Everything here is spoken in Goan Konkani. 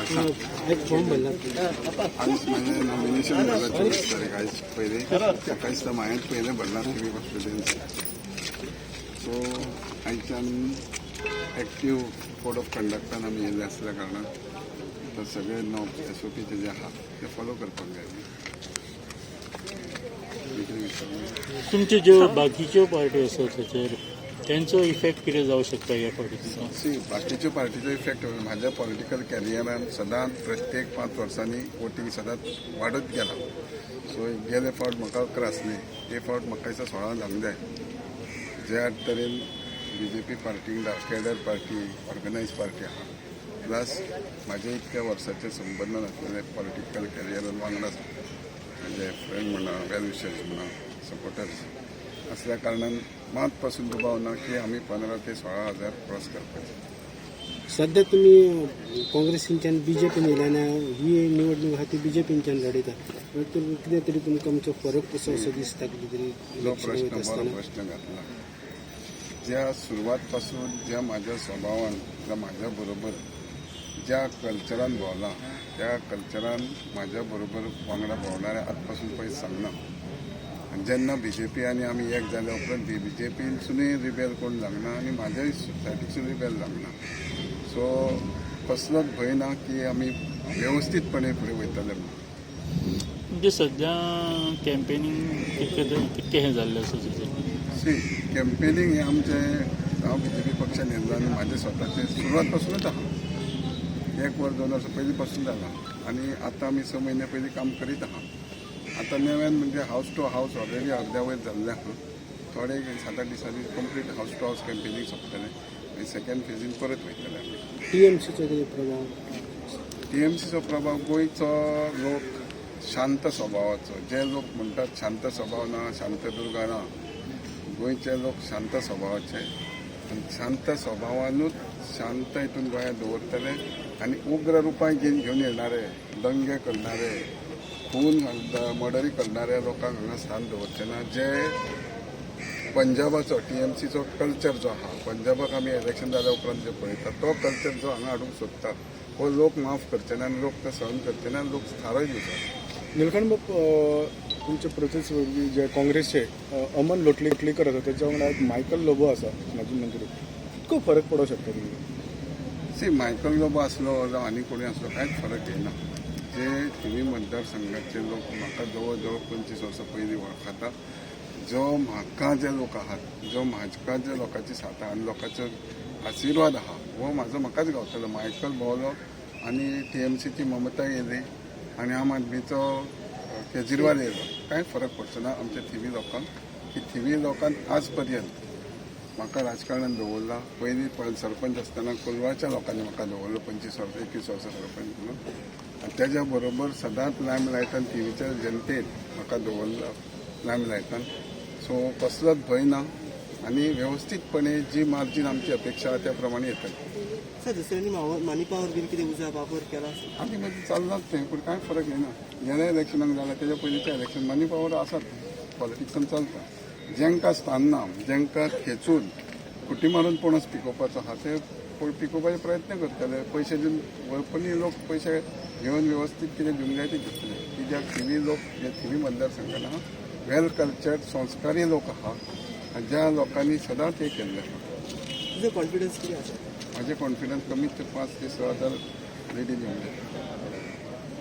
आयज फॉर्म भरला. आयज म्हाजें नॉमिनेशन भरलां 24 तारीख आयज पयलीं. म्हाका दिसता हांवें पयलें भरलां थिवी कॉन्स्टिट्युएन्सी. सो आयच्यान एक्टीव कोड ऑफ कंडक्टान आमी येयल्ले आसल्या कारणान आतां सगळे नॉर्म्स, एसओपीचे जे आहा ते फॉलो करपाक जाय. कितें विचारलें? तुमच्यो ज्यो बाकीच्यो पार्टी आसा थंयसर, तेंचो इफेक्ट कितें जावं शकता ह्या फावटी तुमकां? सी, बाकीच्यो पार्टीचो इफेक्ट, म्हाज्या पॉलिटिकल कॅरियरान सदांच प्रत्येक 5 वर्सांनी वोटींग सदांच वाडत गेलां. सो गेले फावट म्हाका 11 आसली, हे फावट म्हाका दिसता 16 जावंक जाय. ज्या तरेन BJP party cadre party, organise party आहा, प्लस म्हाजे इतक्या वर्साचे संबंद नासलेले पॉलिटिकल कॅरियरान वांगडा म्हणजे फ्रेंड म्हणा, वेल विशर्स म्हणा, सपोर्टर्स असल्या कारणान मात पासून दुबाव ना की आमी 15 ते 16 हजार क्रॉस करपाचे. सध्या तुमी काँग्रेसींच्यान बीजेपीन येयल्या आनी ही निवडणूक आहा ती बीजेपीनच्यान लढयता. तर कितें तरी तुमकां मातसो फरक कसो असो दिसता कितें तरी जो इलेक्शन प्रश्न वयता बरो आसतना? प्रश्न घातला. ज्या सुरवात पासून ज्या म्हाज्या स्वभावान ज्या म्हाज्या बरोबर ज्या कल्चरान भोंवला, त्या कल्चरान म्हाज्या बरोबर वांगडा भोंवणारे आत पासून पयस सांगना. आनी जेन्ना बीजेपी आनी आमी एक जाल्या उपरांत बीजेपीनसुनूय रिबेल कोण जावंक आनी म्हाज्याय सायडीकसून रिबेल जावंक ना. सो कसलोच भंय ना की आमी वेवस्थीतपणे फुडें वयतले म्हणून. म्हणजे सध्या कॅम्पेनिंग कितकें कितकें हें जाल्लें आसा थंयसर? सी, कॅम्पेनिंग हें आमचें, हांव बीजेपी पक्षान येयल्लो आनी म्हाजें स्वताचें सुरवात पासुनूच आहा. एक वर्स 2 वर्सां पयलीं पासून जालां आनी आतां आमी 6 म्हयन्या पयलीं काम करीत आहा. आतां नव्यान म्हणजे हावस टू हावस ऑलरेडी अर्द्या वयर जाल्लें आहा. थोडे 7-8 दिसांनी complete house to house campaigning सोंपतलें. मागीर सेकंड फेजीन परत वयतले आमी. टीएमसीचो कितें प्रभाव? टीएमसीचो प्रभाव, गोंयचो लोक शांत स्वभावाचो. जे लोक म्हणटात शांत स्वभाव ना, शांतदुर्गा ना, गोंयचे लोक शांत स्वभावाचे आनी शांत स्वभावानूच शांत हितून गोंयांत दवरतले. आनी उग्र रुपां घेवन घेवन येणारे, दंगे करणारे, खून मर्डरी करणाऱ्या लोकांक हांगा स्थान दवरचे ना. जे पंजाबाचो टीएमसीचो कल्चर जो आहा, पंजाबाक आमी इलेक्शन जाल्या उपरांत जे पळयता, तो कल्चर जो हांगा हाडूंक सोदता, हो लोक माफ करचे ना आनी लोक तो सहन करचे ना आनी लोक थाराय दिवचे. निलकंठ बाब, तुमचे प्रतिस्पर्धी जे काँग्रेसचे अमन लोटलीकर आसा, तेच्या वांगडा एक मायकल लोबो आसा, माजी मंत्री. कितको फरक पडोंक शकता तुमकां? सी, मायकल लोबो आसलो जावं आनी कोणी आसलो, कांयच फरक येना. जे थिवी मतदारसंघाचे लोक म्हाका जवळ जवळ 25 वर्सां पयलीं वळखता, जो म्हाका जे लोक आहात, जो म्हाका जे लोकांची साथ आहा आनी लोकांचो आशिर्वाद आहा, हो म्हाजो म्हाकाच गावतलो. मायकल भोंवलो आनी टीएमसीची ममता येयली आनी आम आदमीचो केजरीवाल येयलो, कांय फरक पडचो ना आमच्या थिवी लोकांक. की थिवी लोकांक आज पर्यंत म्हाका राजकारणान दवरला. पयलीं सरपंच आसतना कोलवाच्या लोकांनी म्हाका दवरलो 25 वर्सां, 21 वर्सां सरपंच म्हणून. आनी तेज्या बरोबर सदांच लायम लायटान थिवीच्या जनतेन म्हाका दवरला लायम लायटान. सो कसलोच भंय ना आनी वेवस्थीतपणे जी मार्जीन आमची अपेक्षा आहा त्या प्रमाणे येतली. सर, दुसऱ्यांनी मनी पावर बीन कितें उजा वापर केला? आनी मागीर चल्लाच तें, पूण कांय फरक येना. गेल्या इलेक्शनाक जाला, तेज्या पयलींच्या इलेक्शन मनी पावर आसात, पॉलिटिक्सान चलता. जेंकां स्थान ना, जेंकां खेचून खुटी मारून पणस पिकोवपाचो आहा, ते पिकोवपाचे प्रयत्न करतले. पयशे दिवन ओपनली लोक पयशे घेवन वेवस्थीत कितें दिवंक जाय ते घेतले. कित्याक थिवी लोक जे थिवी मतदारसंघान आहा, वेल कल्चर्ड संस्कारी लोक आहा आनी ज्या लोकांनी सदांच हें केल्लें आहा. तुजो कॉन्फिडन्स कितें आसा? म्हाजे कॉन्फिडन्स कमीत ते 5 ते 6 हजार लिडीन येवंक जाय.